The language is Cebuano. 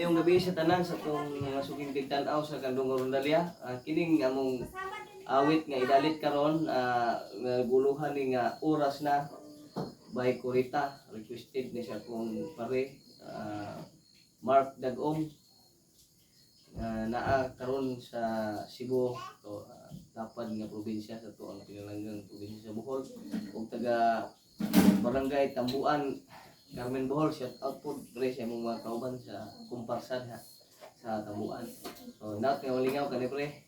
Ngayong gabi sa tanan sa atong mga suking tigtan-aw sa Kandungo Rondalya. Kining among awit nga idalit karon, nga guluhan ni nga "Oras Na" by Kurita, requested ni sa akong pare, Mark Dagom, nga naa karon sa Cebu to, tapad nga probinsya sa atoang pinalanggang probinsya sa Bohol ug taga Barangay Tambuan, Carmen, Bohol. Shout out po, pre, sa imong mga kauban sa kumparsan ha sa Tambuan. So not nga malingaw kani, pre.